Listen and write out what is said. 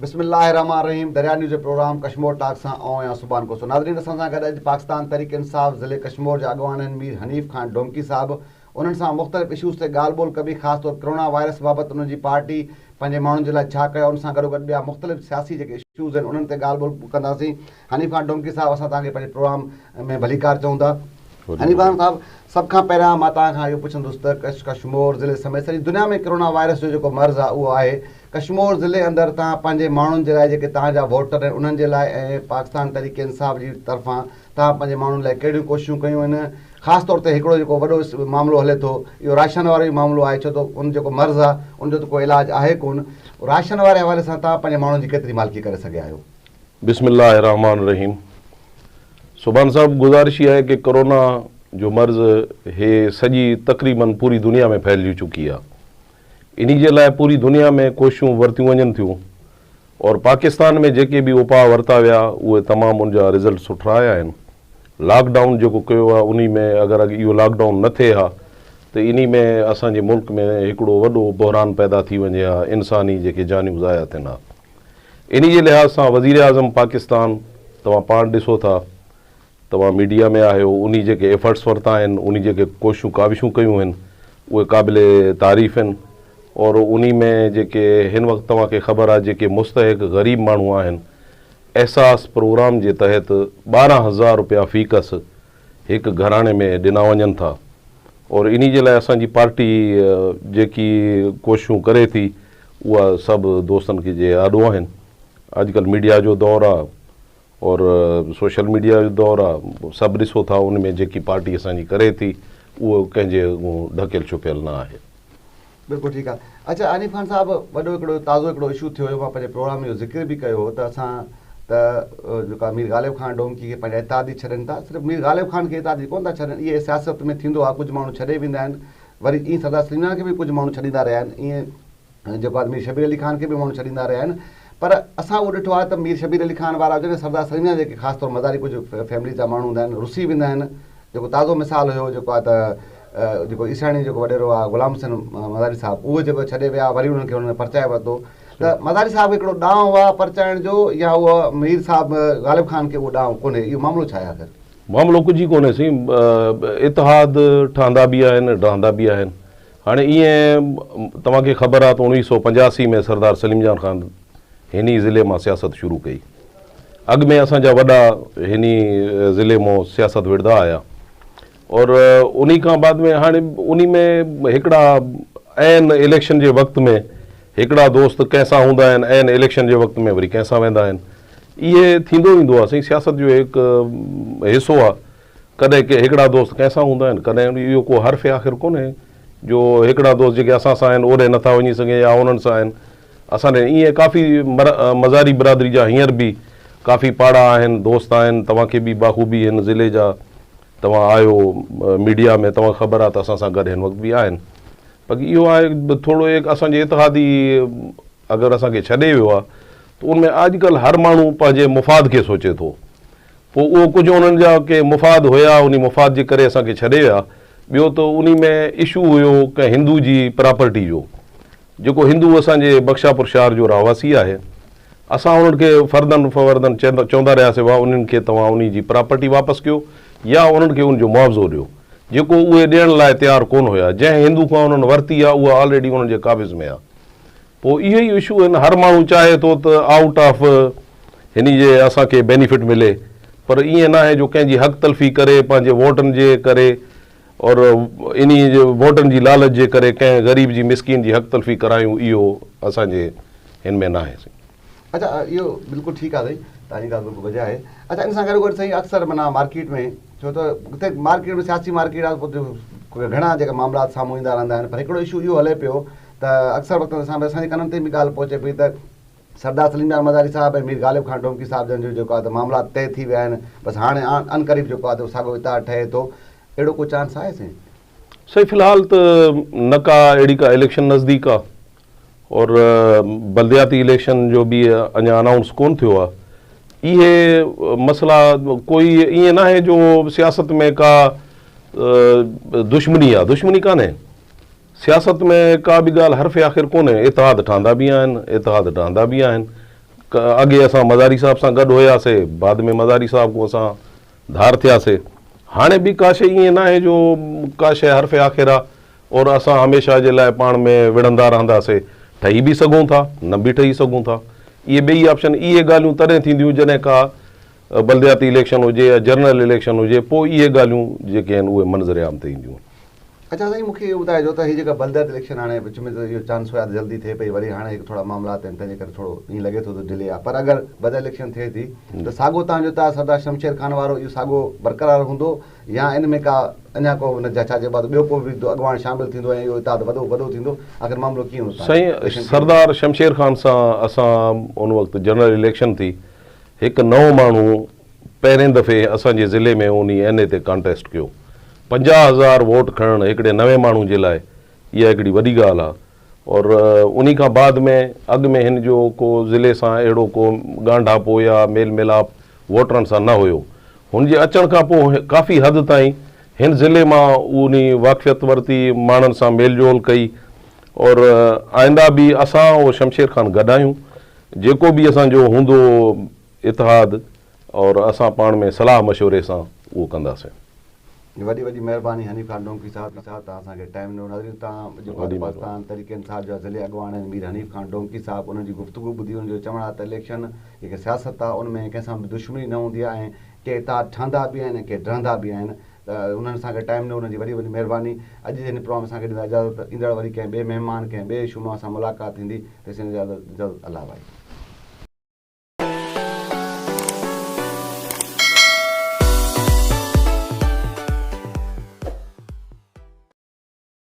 بسم الله الرحمٰن الرحيم دريا نيوز جي پروگرام ڪشمور ٽاڪ سان آئون آهيان سبحان کوسو ناظرين اسان سان گڏ اڄ پاڪستان تحريڪ انصاف ضلعي ڪشمور جا اڳواڻ آهن مير حنيف خان ڊومڪي صاحب انهن سان مختلف اشوز تي ڳالهه ٻولهه ڪبي خاص طور ڪرونا وائرس بابت انهن جي پارٽي پنهنجي ماڻهن جي لاء ڇا ڪيو ان سان گڏوگڏ ٻيا مختلف سياسي جيڪي اشوز آهن انهن تي ڳالهه ٻولهه ڪنداسين حنيف خان ڊومڪي صاحب اسان توهان کي پنهنجي پروگرام ۾ ڀليڪار چئون ٿا حنيف خان صاحب سڀ کان پهريان مان توهان کان اهو پڇندس ته ڪشمور ضلعي سميت سڄي دنيا ۾ ڪرونا وائرس جو جيڪو مرض آهي اهو آهي ڪشمور ضلعي اندر توهان پنهنجي ماڻهن جي لاء جيڪي توهان جا ووٽر آهن انهن جي لاء ۽ پاڪستان تحريڪ انصاف جي طرفان توهان پنهنجي ماڻهن لاء ڪهڙيون ڪوششون ڪيون آهن خاص طور تي هڪڙو جيڪو وڏو معاملو هلي ٿو اهو راشن وارو ئي معاملو آهي ڇو ته ان جيڪو مرض آهي ان جو ته ڪو علاج آهي ڪونه راشن واري حوالي سان توهان پنهنجي ماڻهن جي ڪيتري مالڪي ڪري سگهيا آهيو. بسم الله الرحمٰن الرحيم سبحان صاحب گذارش اها آهي ڪي ڪرونا جو مرض هي سڄي تقريبن پوري دنيا ۾ ڦهلجي چڪي آهي انهي جي لاء پوري دنيا ۾ ڪوششون ورتيون وڃن ٿيون اور پاڪستان ۾ جيڪي به اپاء ورتا ويا اهي تمام ان جا رزلٽ سٺا آيا آهن لاڪ ڊائون جيڪو ڪيو آهي انهي ۾ اگر اڳ اهو لاڪ ڊائون نه ٿئي ها ته انهي ۾ اسان جي ملڪ ۾ هڪڙو وڏو بحران پيدا ٿي وڃي ها انساني جيڪي جانيون ضايع ٿين ها انهي جي لحاظ سان وزيراعظم پاڪستان توهان پاڻ ڏسو ٿا توهان ميڊيا ۾ آهيو انهي جيڪي ايفرٽس ورتا آهن انهي جيڪي ڪوششون ڪاوشون ڪيون آهن اهي قابل تعريف آهن اور انهي ۾ جيڪي هن وقت توهان کي خبر آهي جيڪي مستحق غريب ماڻهو آهن احساس پروگرام جي تحت 12,000 روپيا في ڪس هڪ گهراڻي ۾ ڏنا وڃن ٿا اور انهي جي لاء اسان جي پارٽي جيڪي ڪوششون ڪري ٿي اها سڀ دوستن کي جي آڏو آهن اڄڪلهه ميڊيا جو دور آ اور سوشل ميڊيا جو دور آ سڀ ڏسو ٿا ان ۾ جيڪي پارٽي اسان جي ڪري ٿي اهو ڪنهن جي ڍڪيل ڇپيل نه آهي. بلڪل ٺيڪ آ اڇا حنيف خان صاحب وڏو هڪڙو تازو هڪڙو اشو ٿيو هيو مان پنهنجي پروگرام ۾ اهو ذڪر به ڪيو هو ته اسان ته جيڪا مير غالب خان ڊومڪي کي پنهنجا اتحادي ڇڏين ٿا صرف مير غالب خان کي اتحادي ڪونه ٿا ڇڏين اهي سياست ۾ ٿيندو آ ڪجهه ماڻهو ڇڏي ويندا آهن وري ائين سردار سليم خان کي به ڪجهه ماڻهو ڇڏيندا رهيا آهن ائين جيڪو آ مير شبير علي خان کي به ماڻهو ڇڏيندا رهيا آهن پر اسان اهو ڏٺو آهي ته مير شبير علي خان وارا هجن يا سردار سليم جا جيڪي خاص طور مزاري ڪجهه فيمليز جا ماڻهو هوندا آهن رسي ويندا آهن جيڪو تازو مثال هيو جيڪو آهي ته جيڪو عيساڻي جيڪو وڏيرو آهي غلام حسين مزاري صاحب اهو جيڪو ڇڏي ويا وري انهن کي انهن پرچائي ورتو ته مزاري صاحب کي هڪڙو ڏانء آهي پرچائڻ جو يا اهو مير صاحب غالب خان کي اهو ڏانء ڪونهي اهو معاملو ڇا آهي آخر؟ معاملو ڪجهه ئي ڪونهي سائين اتحاد ٺهندا به آهن ڊهندا به آهن هاڻي ائين توهان کي خبر آهي ته 1985 ۾ سردار سليم جان خان هن ئي ضلعي مان سياست شروع ڪئي. اڳ ۾ اسان جا وڏا هن ئي ضلعي مون سياست وڙهندا آيا اور انهي کان بعد ۾ هاڻي انهي ۾ هڪڙا عين اليڪشن جي وقت ۾ هڪڙا دوست ڪنهن سان هوندا آهن عين اليڪشن جي وقت ۾ وري ڪنهن سان ويندا آهن. اهي ٿيندو ايندو آهي سائين سياست جو هڪ حصو آهي. ڪڏهن ڪي هڪڙا دوست ڪنهن سان هوندا آهن، ڪڏهن اهو ڪو حرف آخر ڪونهي جو هڪڙا دوست جيڪي اسان سان آهن اوڏي نٿا وڃي سگهن يا انهن سان آهن اسان ڏي ائين ڪافي مزاري برادري جا هينئر به ڪافي پاڙا آهن دوست آهن توهان کي به باخوبي هن ضلعي جا توهان آهيو ميڊيا ۾ توهان کي خبر آهي ته اسان سان گڏ هن وقت به آهن باقي اهو آهي ٿورو اسان جي اتحادي اگر اسان کي ڇڏي ويو آهي ته ان ۾ اڄڪلهه هر ماڻهو پنهنجي مفاد کي سوچي ٿو پوء اهو ڪجهه انهن جا ڪي مفاد هيا، انهي مفاد جي ڪري اسان کي ڇڏي ويا. ٻيو ته انهي ۾ اشو هيو ڪنهن هندو جي پراپرٽي جو، جيڪو هندو اسان جي بخشاپور شهر جو رهواسي آهي. اسان انهن کي فردن فوردن چوندا رهياسي وا انهن کي توهان انهي جي پراپرٽي واپس ڪيو يا انهن کي ان جو معاوضو ڏيو، جيڪو اهي ڏيڻ لاء تيار ڪونه هيا. جنهن هندو کان انهن ورتي آ اها آلريڊي انهن جي قابض ۾ آ. پوء اهي ئي اشو آهن، هر ماڻهو چاهي ٿو ته آئوٽ آف هن جي اسان کي بينيفٽ ملي پر ائين ناهي جو ڪنهن جي حق تلفي ڪري پنهنجي ووٽن جي ڪري اور انهي جي ووٽن جي لالچ جي ڪري ڪنهن غريب جي مسڪين جي حق تلفي ڪرايون اهو اسان جي هن ۾ ناهي سائين. اڇا اهو بلڪل ٺيڪ آهي سائين توهان جي ڳالهه بلڪل بجا آهي اڇا ان سان گڏو گڏ سائين اڪثر معنيٰ مارڪيٽ ۾ ڇو ته اتي مارڪيٽ ۾ سياسي مارڪيٽ آهي پوء گهڻا جيڪا معاملات سامهون ايندا رهندا آهن پر هڪڙو اشو اهو هلي پيو ته اڪثر وقت اسان اسان جي ڪنن تي به ڳالهه پهچي پئي ته سردار سليم جان مزاري صاحب ۽ مير غالب خان ڊومڪي صاحب جن جو جيڪو آهي ته معاملات طئي ٿي ويا آهن بس هاڻي عنقريب جيڪو آهي ته ساڳو اتحاد ٺهي ٿو اهڙو ڪو چانس آهي سائين؟ سائين في الحال ته نه ڪا اهڙي ڪا اليڪشن نزديڪ آ اور بلدياتي اليڪشن جو به اڃا انائونس ڪون ٿيو آ اهي مسئلا ڪوئي ائين ناهي جو سياست ۾ ڪا دشمني آ دشمني ڪانهي سياست ۾ ڪا به ڳالهه حرف آخر ڪونهي، اتحاد ٺهندا به آهن، اتحاد ڊهندا به آهن. اڳي اسان مزاري صاحب سان گڏ هياسي، بعد ۾ مزاري صاحب کان اسان ڌار ٿياسي. هاڻي به ڪا شيء ائين ناهي جو ڪا شيء حرف آخر آ اور اسان هميشه جي لاء پاڻ ۾ وڙهندا رهنداسي. ٺهي به سگهون ٿا، نه به ٺهي سگهون ٿا. اهي ٻئي آپشن، اهي ڳالهيون تڏهن ٿينديون جڏهن ڪا بلدياتي اليڪشن هجي يا جنرل اليڪشن هجي، پوء اهي ڳالهيون جيڪي آهن اهي منظر عام تي اينديون. اڇا سائين مون کي اهو ٻڌائجو ته هي جيڪا بلدياتي اليڪشن هاڻي وچ ۾ ته اهو چانس هيا ته جلدي ٿئي پئي وري هاڻي هڪ ٿورا معاملات آهن تنهن جي ڪري ٿورو ائين لڳي ٿو ته ڊلي آهي پر اگر بلدياتي اليڪشن ٿئي ٿي ته ساڳو توهان جو اتحاد سردار شمشير خان وارو اهو ساڳو برقرار هوندو يا ان ۾ ڪا اڃا ڪو ان جا ڇا چئبو آهي ته ٻيو ڪو به اڳواڻ شامل ٿيندو ۽ اهو اتحاد وڏو وڏو ٿيندو آخر معاملو ڪيئن هوندو توهان جو اليڪشن سائين سردار شمشير خان سان اسان ان وقت جنرل اليڪشن ٿي هڪ نئون ماڻهو پهرين دفعي اسان جي ضلعي ۾ انهي اين اي تي ڪانٽيسٽ ڪيو. 50,000 ووٽ کڻڻ هڪڙي نوين ماڻهو جي لاء اها هڪڙي وڏي ڳالهه آ اور انهي کان بعد ۾ اڳ ۾ هن جو ڪو ضلعي سان اهڙو ڪو ڳانڍاپو يا ميل ميلاپ ووٽرن سان نه هيو. هن جي اچڻ کان پوء ڪافي حد تائين هن ضلعي مان انهي واقفيت ورتي، ماڻهن سان ميل جول ڪئي اور آئنده به اسان اور شمشير خان گڏ آهيون. جيڪو به اسان جو هوندو اتحاد اور اسان پاڻ ۾ صلاح مشوري سان اهو ڪنداسين. وڏي وڏي مهرباني حنيف خان ڊونڪي صاحب صاحب توهان اسان کي ٽائيم ڏنو ناظرين توهان جيڪو آهي پاڪستان تحريڪ انصاف جا ضلعي اڳواڻ آهن مير حنيف خان ڊونڪي صاحب انهن جي گفتگو ٻڌي انهن جو چوڻ آهي ته اليڪشن جيڪي سياست آهي ان ۾ ڪنهن سان به دشمني نه هوندي آهي ۽ ڪي اتحاد ٺهندا به آهن ۽ ڪي ڊهندا به آهن ته انهن اسان کي ٽائيم ڏنو انهن جي وڏي وڏي مهرباني اڄ جي هن پروگرام اسان کي ڏيندا اجازت ايندڙ وري ڪنهن ٻئي مهمان ڪنهن ٻئي اشو مان سان ملاقات ٿيندي تيسين اجازت الله ڀائي.